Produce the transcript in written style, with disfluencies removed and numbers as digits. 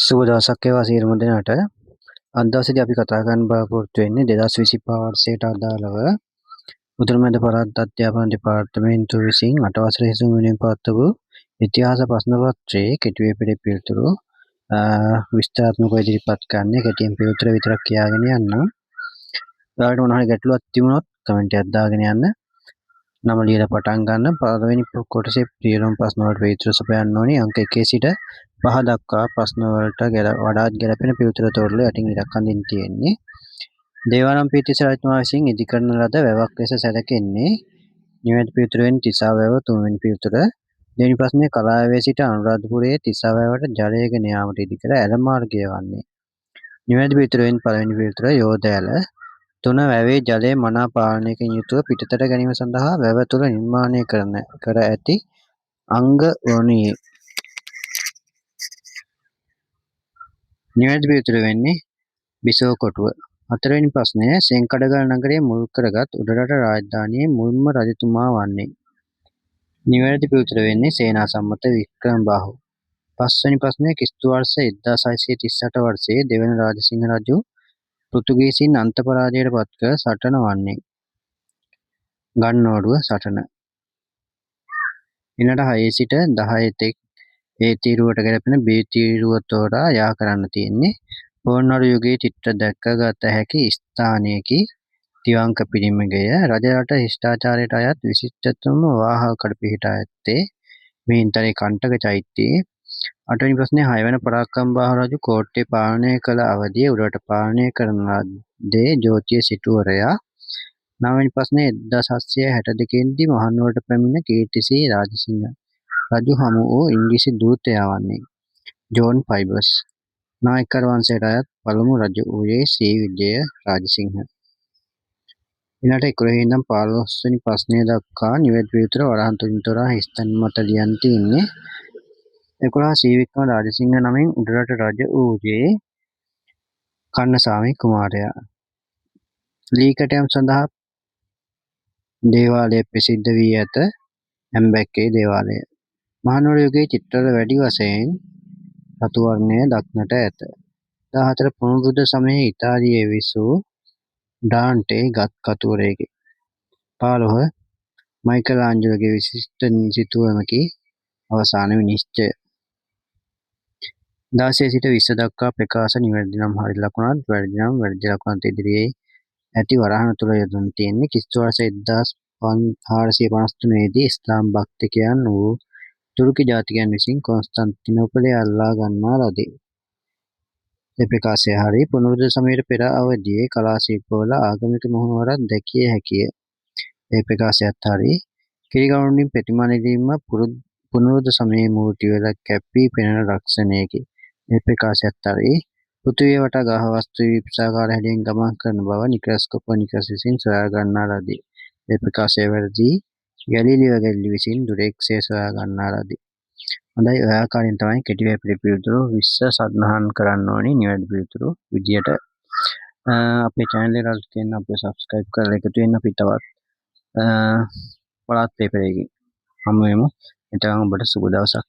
සුබ දවසක් වේවා සියලුම දෙනාට. අද දවසේදී අපි කතා කරන්න බලාපොරොත්තු වෙන්නේ 2025 වර්ෂයට අදාළව උතුරුමැද පළාත් අධ්‍යාපන දෙපාර්තමේන්තුව විසින් අට වසර සිසුන් වෙනුවෙන් පවත්වපු ඉතිහාස ප්‍රශ්න පත්‍රයේ කෙටි පෙළ පිළිතුරු විස්තරාත්මකව ඉදිරිපත් කරන්නේ. කෙටියෙන් පිළිතුර විතරක් කියාගෙන යන්නම්. ඔයාලට මොන හරි ගැටලුවක් තිබුණොත් කමෙන්ට් එකක් දාගෙන යන්න. නම ලියලා පටන් ගන්න. පළවෙනි කොටසේ සියලුම ප්‍රශ්න වලට පිළිතුරු සපයන්න ඕනි. අංක 1 සිට 5 දක්වා ප්‍රශ්න වලට වඩාත් ගැලපෙන පිළිතුර තෝරලා යටින් ඉරක් අඳින්න තියෙන්නේ. දේවානම්පියතිස්ස රජතුමා විසින් ඉදි කරන ලද වැවක් ලෙස සැලකෙන්නේ නිවැරදි පිළිතුර වෙන්නේ තිසා වැව තුන්වෙනි පිළිතුර. දෙවෙනි ප්‍රශ්නය කලාවේ සිට අනුරාධපුරයේ තිසා වැවට ජලය ගෙන යාමට ඉදි කළ ඇල මාර්ගය වන්නේ. නිවැරදි පිළිතුර වෙන්නේ පළවෙනි පිළිතුර යෝධ ඇල. තුන වැවේ ජලය මනා පාලනයකින් යුතුව පිටතට ගැනීම සඳහා වැව තුළ නිර්මාණය කර ඇති අංග වනුයේ. නිවැරදි පිළිතුර වෙන්නේ බිසෝ කොටුව. හතරවෙනි ප්‍රශ්නය සෙන්කඩගල් නගරය මුල් කරගත් උඩරට රාජධානියේ මුල්ම රජතුමා වන්නේ. නිවැරදි පිළිතුර වෙන්නේ සේනා සම්මත වික්‍රමබාහු. පස්වෙනි ප්‍රශ්නය ක්‍රිස්තු වර්ෂ 1638 වර්ෂයේ දෙවන රාජසිංහ රජු පෘතුගීසින් අන්ත පරාජයට පත් කළ සටන වන්නේ. ගන්නෝඩුව සටන. ඊළඟට 6 සිට 10 තෙක් ඒ තීරුවට ගැලපෙන බී තීරුව තෝරා යා කරන්න තියෙන්නේ. පොළොන්නරු යුගයේ චිත්‍ර දැකගත හැකි ස්ථානයකි තිවංක පිළිමගය. රජරට ශිෂ්ටාචාරයට අයත් විශිෂ්ටතම වාහල්කඩ පිහිටා ඇත්තේ මිහින්තලේ කණ්ඨක චෛත්‍යයේ. අටවෙනි ප්‍රශ්නය හයවන පරාක්‍රමබාහු රජු කෝට්ටේ පාලනය කළ අවදියේ උඩරට පාලනය කරන ලද්දේ ජෝතිය සිටුවරයා. නවවෙනි ප්‍රශ්නය 1762 දී මහනුවරට පැමිණ කීර්තිශ්‍රී රාජසිංහ රජු හමු වූ ඉංග්‍රීසි දූතයා වන්නේ ජෝන් ෆයිබස්. නායකර වංශයට අයත් පළමු රජු වූයේ ශ්‍රී විජය රාජසිංහ. ඊළඟට 11 ඉඳන් 15 වෙනි ප්‍රශ්නය දක්වා නිවැරදි පිළිතුර වරහන් තුලින් තෝරා හිස්තැන් මත ලියන්න තියෙන්නේ. 11 ශ්‍රී වික්‍රම රාජසිංහ නමින් උඩරට රජ වූයේ කන්නසාමි කුමාරයා. ලී කැටයම් සඳහා දේවාලය ප්‍රසිද්ධ වී ඇත ඇම්බැක්කේ දේවාලය. මහනුවර යුගයේ චිත්‍රවල වැඩි වශයෙන් රතු වර්ණය දක්නට ඇත. 14 පුනරුද්ධ සමයේ ඉතාලියේ විසූ ඩාන්ටේ ගත් කතුවරයෙකි. 15 මයිකල් ආන්ජලෝගේ විශිෂ්ට සිතුවමකි අවසාන විනිශ්චය. 16 සිට 20 දක්වා ප්‍රකාශ නිවැරදි නම් හරි ලකුණත් වැරදි නම් වැරදි ලකුණත් ඉදිරියේ ඇති වරහන තුල යොදවන්න තියෙන්නේ. ක්‍රිස්තු වර්ෂ 1453 දී ඉස්ලාම් භක්තිකයන් වූ තුර්කි ජාතිකයන් විසින් කොන්ස්ටාන්ටිනෝපලය අල්ලා ගන්නා ලදී. ඒ ප්‍රකාශය හරි. පුනරුද්ධ සමයට පෙර අවදියේ කලා ශිල්පවල ආගමික මුහුණුවරක් දැකිය හැකිය. ඒ ප්‍රකාශයත් හරි. කිරිගවුන්ඩින් ප්‍රතිමා නෙලීම පුනරුද්ධ සමයේ මූර්තිවල කැපී පෙනෙන ලක්ෂණයකි. ඒ ප්‍රකාශයත් හරි. පෘථිවිය වටා ග්‍රහ වස්තු විප්සාකාර හැඩයෙන් ගමන් කරන බව නිකලස් කොපර්නිකස් විසින් සොයා ගන්නා ලදී. ඒ ප්‍රකාශය වැරදි. ගැලීලියෝ ගැලිලි විසින් දුරේක්ෂය සොයා ගන්නා ලදී. හොඳයි, ඔය ආකාරයෙන් තමයි කෙටි වැපිලි පිළිතුරු 20 සටහන් කරන්න ඕනි නිවැරදි පිළිතුරු විදියට. අපේ channel එකට අලුත් වෙන්න අපිව subscribe කරලා එකතු වෙන්න. අපි තවත් පළාත් පේපර් එකකින් හමු වෙමු. එතකන් ඔබට සුබ දවසක්.